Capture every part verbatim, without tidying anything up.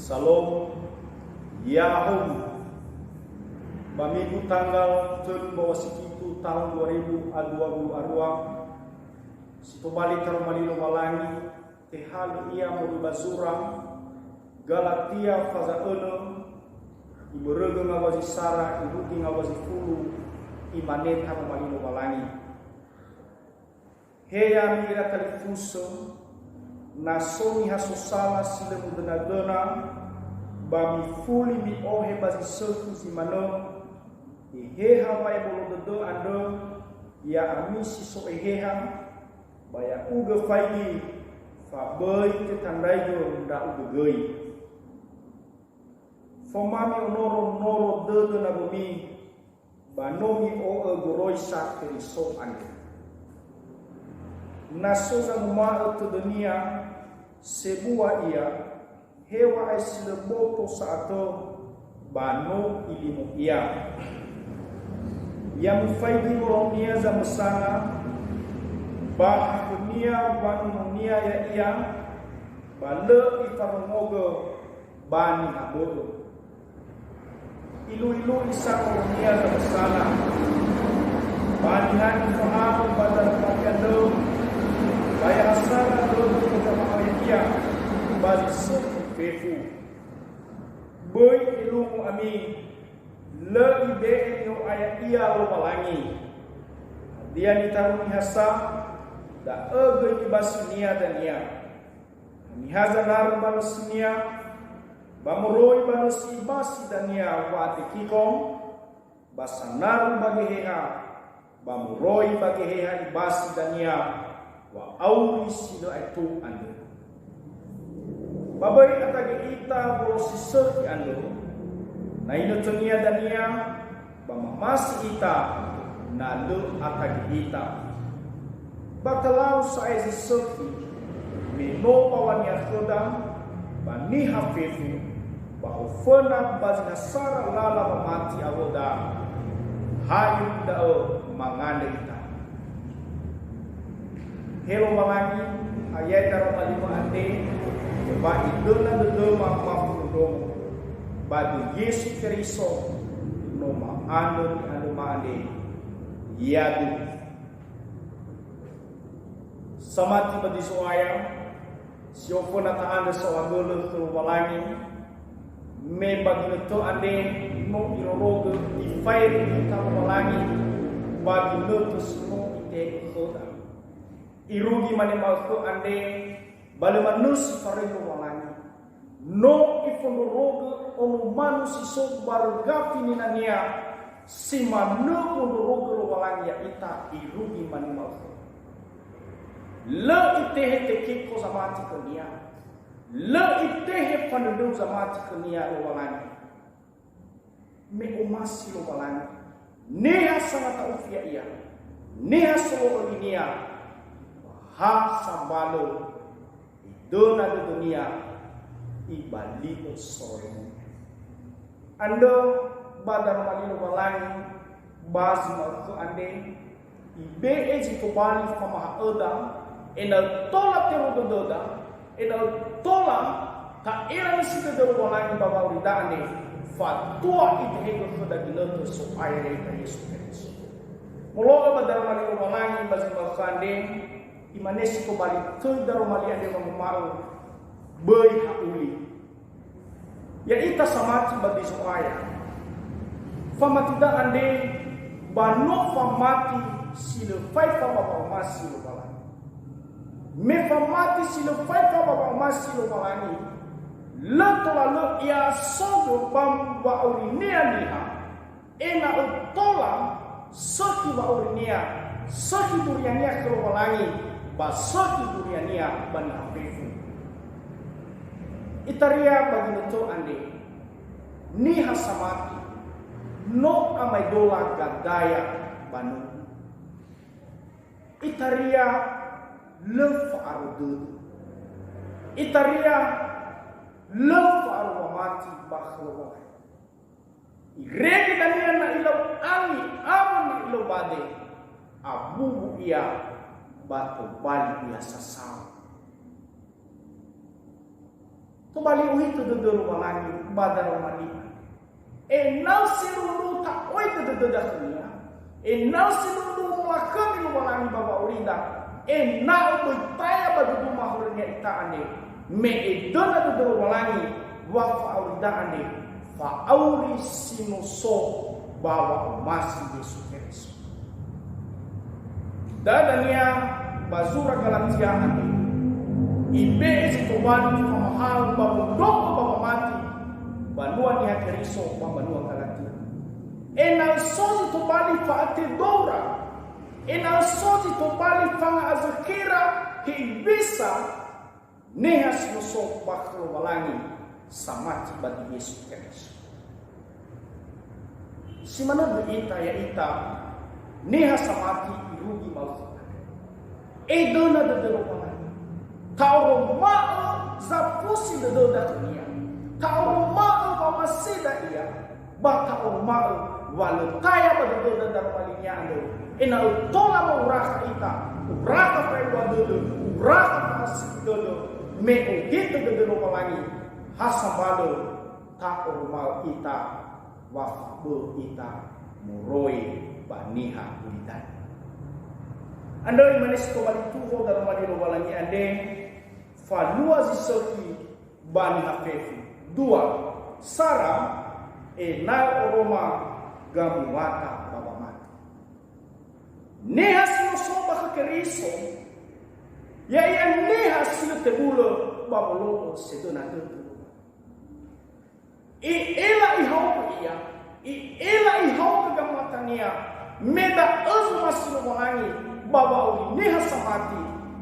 Salom Yahom. Ba minggu tanggal tölu mbawasi fitu tahun dua ribu dua puluh dua, si tobali taroma li Lowalangi, tehalö ia moroi ba zura Galatia faza önö, ibörögö ngaŵa zi sara irugi ngaŵa zi fulu, imane taroma li Lowalangi. He ya'ami ira talifusö, na so niha sosala si lö mudönadöna, ba mifuli mi'ohe ba zi sökhi zi manö, eheha wa'ebolo dödö andrö, ya'ami si so eheha, ba ya'ugö faigi, fa böi tetandraigö ndra'ugö göi. Foma mi'onoro-noro dödö nawömi, ba no mi'o'ö goroisa Keriso andrö. Na so zanguma'ö tödönia, sebua ia, heŵa'ae si lö boto sa'atö, ba no ilimo ia. Ya mufaigi wolonia zamösana, ba hakhönia wanunonia ya'ia, ba lö ifarongogö ba niha bö'ö. Iluilu isa wolonia zamösana. Ba niha ifa'abu ba daroma li andrö, ba ya sara dödö zama'awe ia, ba zi sökhi fefu. Böi elungu ami, lö ibe'e ni'o'aya ia Lowalangi. Hadia nitaruni ha sa, da'ö göi ibasinia dania. Haniha zanaru ba nösinia, ba moroi ba nösi ibasi dania wa'atekiko, ba sanaru ba geheha, ba moroi ba geheha ibasi dania wa'auri si lö aetu andrö. Ba böi atage ita wolo si sökhi andrö, na inötönia dania, ba mamasi ita, na lö atage ita. Ba talau sa'ae zi sökhi, me no bawania khöda, ba niha fefu, ba oföna ba zi ha sara lala wamati awöda, ha irugi da'ö mangandrö ita. He Lowalangi, ayai daroma li mö andre, ba idöna dödöma mafondrongo, ba döi Yesu Keriso, no ma'andrö ni'andröma andre. Yadu. Samati ba zi Zo'aya, si oföna ta'andrö saohagölö khö Lowalangi, me ba ginötö andre no irorogö ifairi ita Lowalangi ba ginötö si no itehegö khöda. Irugi mane ma'ökhö andre, ba lö manö si faröi Lowalangi. No ifondrorogö ono manu si so barö gafi ninania, si manö fondrorogö Lowalangi ya'ita irugi mane ma'ökhö. Lö itehe tekiko zamati khönia. Lö itehe fanöndröu zamati khönia Lowalangi. Me omasi Lowalangi, niha sangata'ufi ya'ia, niha solo'ö linia, ba ha sambalö idöna dödönia, ibali'ö soroinia. Andrö ba daroma li Lowalangi ba zi ma'ökhö andre, Ibe'e zi tobali famaha'öda, ena'ö tola terou dödöda, ena'ö tola ta'era nösi dödö Lowalangi ba wa'aurida andre, fatua itehegö khöda ginötö So'aya ya'ita Yesu Keriso. Molo'ö ba daroma li Lowalangi ba zi ma'ökhö andre, imane si tobali töi daroma li andre wanguma'ö, "Böi ha'uli." Ya'ita samati ba zi Zo'aya. Famatida andre ba no famati si lö faefa ba wa'omasi Lowalangi. Me famati si lö faefa ba wa'omasi Lowalangi, lö tola lö ia sogö ba wa'aurinia niha, ena'ö tola sökhi wa'aurinia, sökhi duriania khö Lowalangi, ba sökhi duriania ba niha fefu. Itaria ba ginötö andre, niha samati, no amaedola gadaya ba nöu. Itaria lö fa'aro dödö. Itaria lö fa'aro wamati ba khö Lowalangi. Irege dania na ilau angi awö na ilau bade, awuwu ia ba tobali ia sasao. Tobali ohitö dödö Lowalangi ba daroma li andre. Ena'ö sindruhu ta'oigö dödöda khö-Nia, ena'ö sindruhu molakhömi Lowalangi ba wa'aurida, ena'ö böi taya ba dudu mahorönia ita andre, me edöna dödö Lowalangi wa fa'aurida andre, fa'auri si no so ba wa'omasi Yesu Keriso. Da'ö dania ba zura Galatia andre, ibe'e zi tobali famahaö ba wondrogö ba wamati banua Niha Keriso ba mbanua Galatia. Ena'ö so zi tobali fa'atedoura, ena'ö so zi tobali fanga'azökhera hewisa niha si no so ba khö Lowalangi samati ba döi Yesu Keriso. Si manö gö ita, ya'ita niha samati irugi mautö. Edöna dödö Lowalangi. Ta'oroma'ö zafusi dödöda khö-Nia. Ta'oroma'ö wamaseda Ia. Ba ta'oroma'ö wa lö taya ba dödöda daroma li-Nia andrö, ena'ö tola ma'urakha ita, urakha fa'ebua dödö, urakha fa'asiki dödö, me ohitö dödö Lowalangi, ha sambalö ta'oroma'ö ita, wa fabö'ö ita moroi ba niha ulidanö. Andrö imane si tobali tuho daroma li Lowalangi andre, falua zi sökhi ba niha fefu. Dua, sara ena'ö oroma gamuata ba wamati. Niha si no so ba khö Keriso, ya'ia niha si lö tebulö ba wolo'ö sedöna dödö. I'ila ihaogö ia, i'ila ihaogö gamuatania, me da'ö zomasi Lowalangi ba wa'auri niha samati,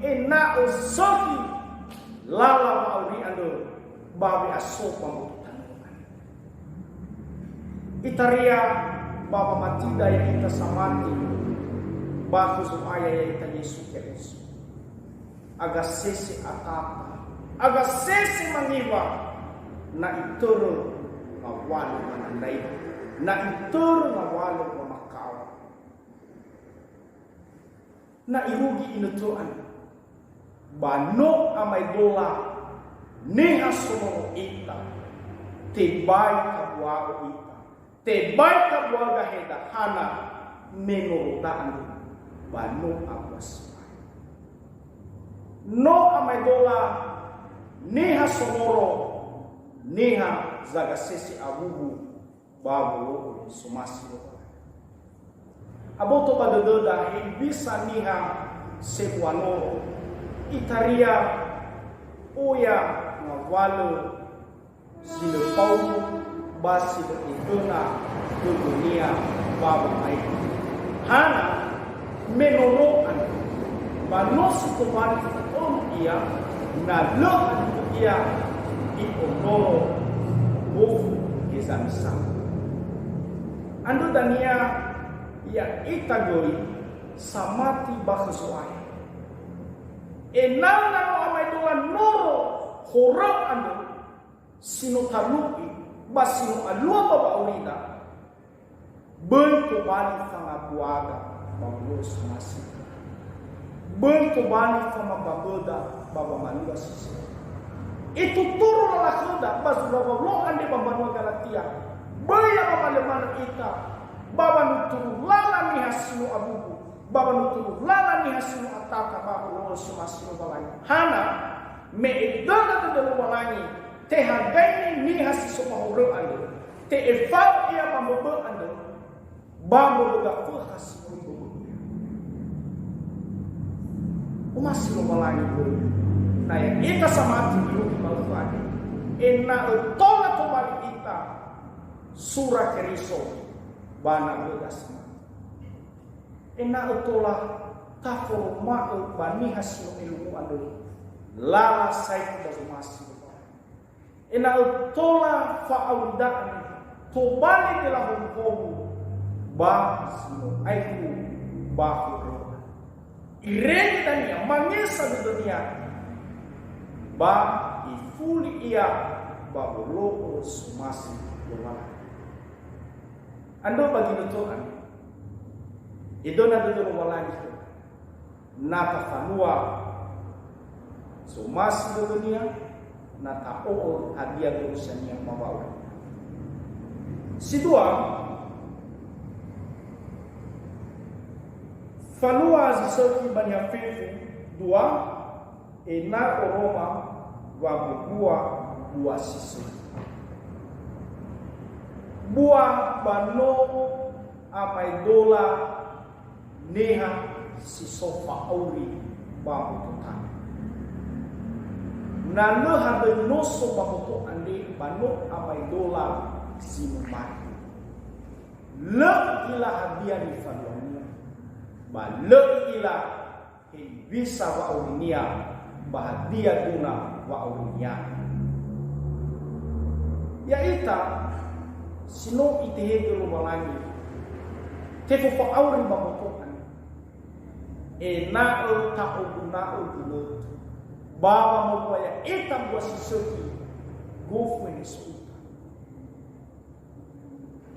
ena'ö sökhi lala wa'auri andrö ba we'aso ba mboto tanö andrö. Itaria ba wamatida ya'ita samati ba khö Zo'aya ya'ita Yesu Keriso. Agasese atata, agasese mangiwa, na itörö ngawalö manandai, na itörö ngawalö wamakao. Na irugi inötö andrö, ba no amaedola niha sonoro ita, tebai tabua'ö ita. Tebai tabuaga heda hana me no roda andrö ba no abua sibai. No amaedola niha sonoro, niha zagasese awuwu ba wolo'ö somasi Lowalangi. Aboto ba dödöda hewisa niha sebua noro, itaria oya ngawalö si lö faudu ba si lö iföna dödönia ba wamaedu. Hana me noro andrö, ba no si tobali fa'önu ia, na lö andrö ia i'ondrorö bofu heza misa. Andrö dania ya'ita göi samati ba khö Zo'aya. Ena'ö na no amaedola noro horö andrö, si no talu'i, ba si no alua ba wa'aurida, böi tobali fangabuaga ba wolo'ö somasi. Böi tobali famababöda ba wamalua si so. Ituturu lala khöda ba zura waulo andre ba mbanua Galatia, böi ya wamalömalö ita, ba wanuturu lala niha si no awuwu, ba wanuturu lala niha si no atata ba wolo'ö somasi Lowalangi. Hana, me edöna dödö Lowalangi, tehagaini niha si so ba horö andrö, te'efa'ö ia ba mböbö andrö, ba mböbö gafökha si no iböbö. Omasi Lowalangi göi, na ya'ita samati irugi malufu andre, ena'ö tola tobali ita sura Keriso ba nawöda samati. Ena'ö tola taforoma'ö ba niha si no elungu andrö lala saekhu ba zomasi Lowalangi. Ena'ö tola fa'aurida andre tobali delahowuhowu ba si no aekhu ba horö. Irege dania mangesa dödönia, ba ifuli ia ba wolo'ö somasi Lowalangi. Andrö ba ginötö andre. Edöna dödö Lowalangi khöda. Na tafalua somasi dödönia, na ta'o'ö hadia gurusania ba wa'auri. Si dua, falua zi sökhi ba niha fefu, dua, ena'ö oroma wamöbua bua si sökhi. Bua ba no amaedola niha si so fa'auri ba mboto tana. Na lö hadöi noso ba mboto andre ba no amaedola zi numane. Lö i'ila hadia nifaluania, ba lö i'ila hewisa wa'aurinia ba hadia guna wa'aurinia. Ya'ita si no Itehegö Lowalangi tefofa'auri ba mboto andre, ena'ö ta'oguna'ö gunötö, ba wamöbua ya'ita bua si sökhi gofu enesi uta.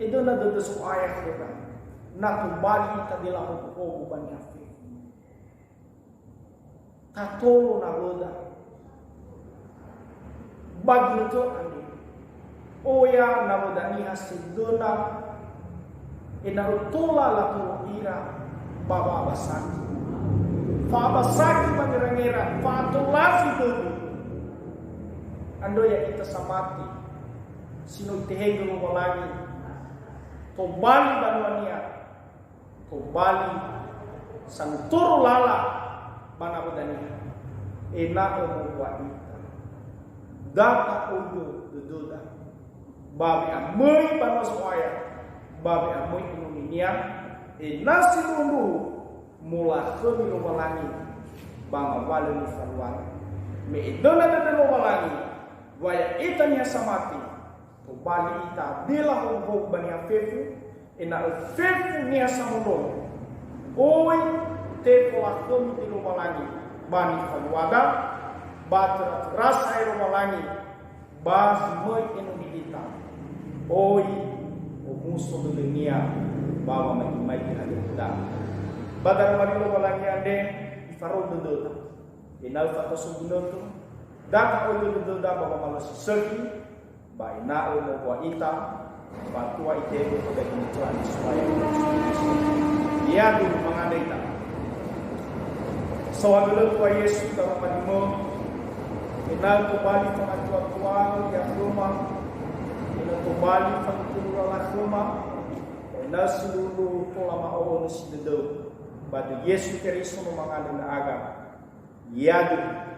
Edöna dödö Zo'aya khöda, na tobali ita dela hogu-hogu ba niha fefu. Tatolo nawöda ba ginötö andre. Oya nawöda niha sedöna, ena'ö tola latolo ira ba wa'abasaki. Fa'abasaki ba ngera-ngera, fa'atolazi dödö. Andrö ya'ita samati si no Itehegö Lowalangi, tobali banuania, tobali sanuturu lala ba nawöda niha, ena'ö mowua ita. Da ta'oigö dödöda, ba we'amöi banua Zo'aya, ba we'amöi enoninia, ena'ö sindruhu-ndruhu molakhömi Lowalangi ba ngawalö nifaluania. Me edöna dödö Lowalangi, wa ya'ita niha samati, tobali ita dela hogu-hogu ba niha fefu, ena'ö fefu niha samondrongo. Oi tefolakhömi Lowalangi ba nifaluada, ba töra-töra sa'ae Lowalangi, ba zi möi enoni ita. Oi omuso dödönia ba wamaigi-maigi hadia-hadia. Ba daroma li Lowalangi andre, ifarou dödöda. Ena'ö fatoso ginötö, da ta'oigö dödöda ba wamalö si sökhi, ba ena'ö mowua ita, fatua Itehegö khöda ginötö andre So'aya Yesu Keriso. Ya'aduhu mangandrö ita. Saohagölö Tua Yesu, Daroma li-Mö, ena'ö tobali fangatua-tuaö ia khöma, ena'ö tobali fanuturu lala khöma, ena'ö sindruhu-ndruhu tola ma'o'ö enesi dödöu. Ba döi Yesu Keriso no mangandrö ndra'aga. Ya'aduhu.